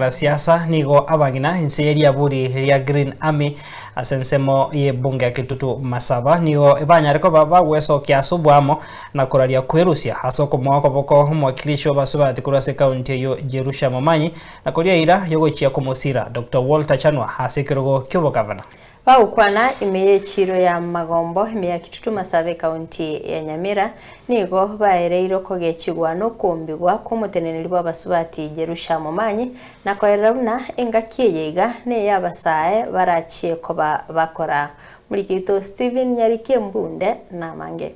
Siasa nigo abang'ina inse ye riaburi ria Green Army ase ensemo y'ebunge ya Kitutu Masaba nigo banyare koba bagwesokia ase oboamo na koraria kwerusia ase okomoa okoboko omowakilishi w'abasubati korwa ase ekaunti eyio Jerusha Momanyi na koria eira yogochia komosira Doctor Walter Chanua ase ekerogo ki'obogavana. Bagokwana ime y'echiiro ya Magombo, ime ya Kitutu Masaba ekaunti ya Nyamira, nigo baereire okogechigwa na okoombigwa kw'omoteneneri bw'abasubati Jerusha Momanyi, na koerera buna engaki eye iga ney'abasae barachie koba bakora. Moriki oito Stephen Nyariki Embunde namange.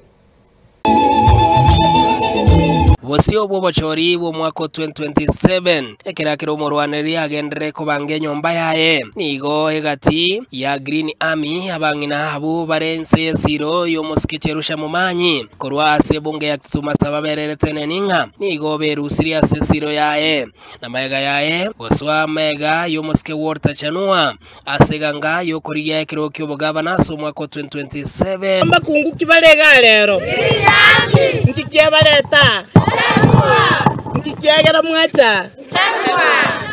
Bosio bw'obochori bw'omwaka o 2027, ekero akere omorwanereria agenderere kobanga enyomba yaye, nigo egati ya Green Army abang'ina abwo bare inse y'esiiro y'omosike Jerusha Momanyi korwa ase ebunge ya Kitutu Masaba bererete neni ng'a nigo berusirie ase esiiro yaye na magega yaye gosoa amega y'omosike Walter Chanua Ase eganga y'okorigia ekerogo ki'obogavana ase omwaka o 2027. Mbakungu ki bare igaa rero? Nki kiabareta? Nki kiagera mwacha?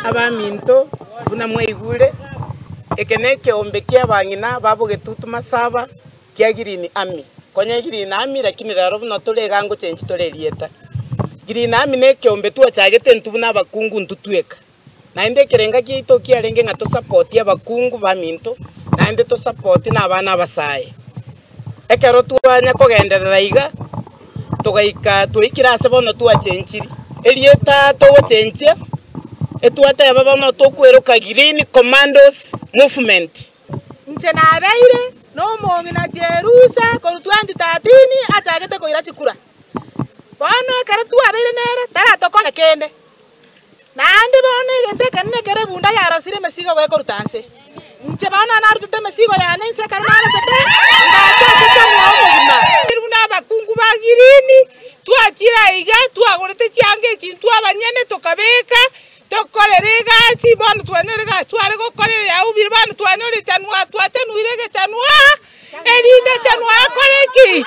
Abaminto, buna mwaigure, eke nekeombe ki'abang'ina ba bogetutu masaba kia Green Army. Konya Green Army lakini rero buna tore igaa ngochenchi tore erieta. Green Army nekeombe twachagete intwe buna abakungu intwe tweka. Naende ekerenga giaito kiarenge ng'a tosapotie abakungu baminto, naende tosapotie na abana abasae. Ekero twanya kogenderera iga, togaika twaikire ase bono twachenchiri. Erieta togochenchia, etwateba bono tokweroka Green Commandos Movement. Inche nabeire nomong'ina Jerusa korwa 2013 achagete koira chikura. Bono ekero twabeire nere taratokonya kende. Naende bono egento ekenene ekero ebunda yarosire emesigo gekoruta nse. Inche bono narutete emesigo yane inse ekero narosete, ngacha ase chanwa omogima. Buna abakungu ba Girini, twachire aiga, twagorete chianga echi intwe abanyene, tokabeka, tokorera egasi, bono twanyora egasi tware gokora eyaubire, bono twanyora echanwa, twachanuire egechanwa, erinde echanwa akore ki?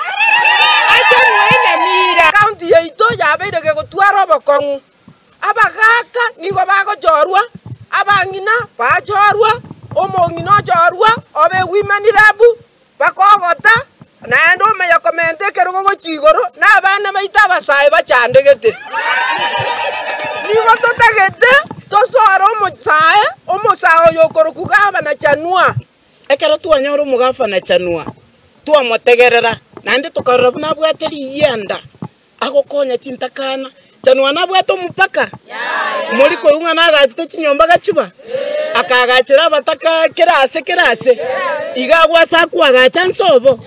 Achanwe enyamira. Ekaunti yaito yabeire gegotwara obokong'u. Abagaaka nigo bagochorwa, abang'ina bachorwa, omong'ina ochorwa, obe women rep, bakogota, naende omanya komenta ekerogo gochia igoro, na abana baito abasae bachandegete. Nigo totagete tosore omosae, omosae oyo okorokwa gavana Chanua. Ekero twanyora omogavana Chanua, twamotegerera, naende tokarora buna abwate riyianda Agokonya chintakana. Chanua nabwate omopaka? Mori koigwa ng'a nagachete chinyomba gachuba? Akaagachera abataka kera ase kera ase. Iga agwo ase akoagacha nse obo.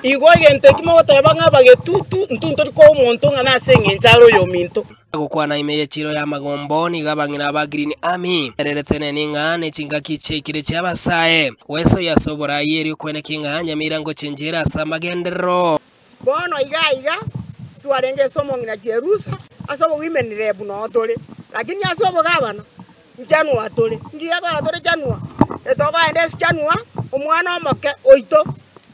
Igo egento eki mogoteba ng'a abagetutu, intwe ntori koa omonto ng'a nase eng'encho are oyominto. Gokwana ime y'echiro y'amagombo nigo abang'ina ba Green Army bererete neni ng'a nechingaki chiaikire chi'abasae gwesoyia ase oboraai erio kweneki ng'a nyamira ngochenchera ase amagenderero. Bono iga aiga twarenge ase omong'ina Jerusa, ase obowomen rep noo tore, lakini ase obogabana nchanua tore. Ngiya kora tore chanua, etokoenda ase chanua, omwana omoke oito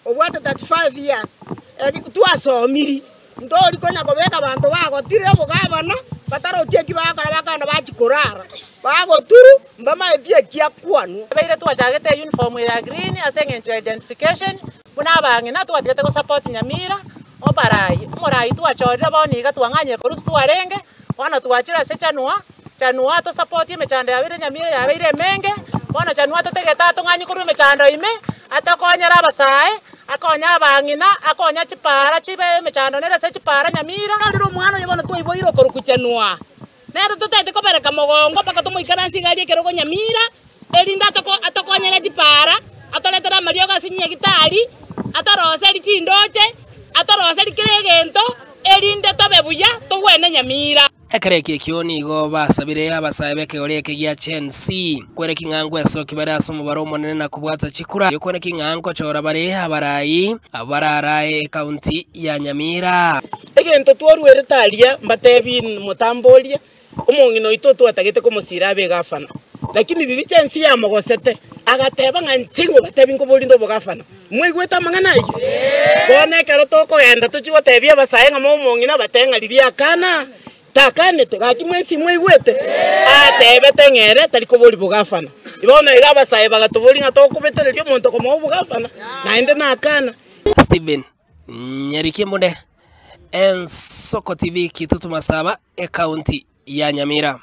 obwate 35 years, eri twasomiri, ntori konya kobeka abanto bagotire obogabana, batarochi eki bagokora bakogenda bachia korara, bagoturu mbamaeti eki akwanwa. Twabeire twachagete euniform eye ya green ase eng'encho ya identification, Buna abang'ina twatigete gosupport Nyamira, obarai, omorai twachorire bono iga twang'anyire korwa ase twarenge, bono twachire ase Chanua, Chanua tosapotie emechando yabeire Nyamira yabeire emenge, bono Chanua totegete atong'anyie korwa emechando ime, atokonyere abasae, akonye abang'ina, akonye chipara chibe emechando nere ase chipara Nyamira. Rero omwana oyo bono twaiboire okorokwa Chanua, nere totagete kobereka mogongo mpaka tomoikaransie iga aria ekerogo Nyamira, Erinde atokonyere chipara, atoretere amariogo ase chinyagitari, atoroserie chindooche, atoroserie kera egento, erinde tobe buya, togwene nyamira. Ekero ekio ekio nigo basabire abasae b'ekegori eke gia Gen Z kwereki ng'a ngwesoki bare ase omobaro omonene na kobwata chikura, erio kweneki ng'a nkochora bare abarai abwo bararae ekaunti ya Nyamira. Egento twaruerete aria, mbatebi motamborie, Omong'ina oito twatagete komosiira abe egafana, lakini riria chensi yamogosete, agateba ng'a inche ngobatebie nkoborinde obogafana. Mwaigwete amang'ana ayio? Bono ekero tokogenda tochie gotebia abasae ng'a momong'ina batebe ng'a riria akana. Takanete, gaki mwensi mwaigwete? Atebete ng'a ere tari koboria bogafana. Bono iga abasae bagatoboria ng'a tokobetereria omonto komoa obogafana, naende nakana. Stephen Nyariki Mbunde, Ensoko TV, Kitutu Masaba, Ekaunti ya Nyamira.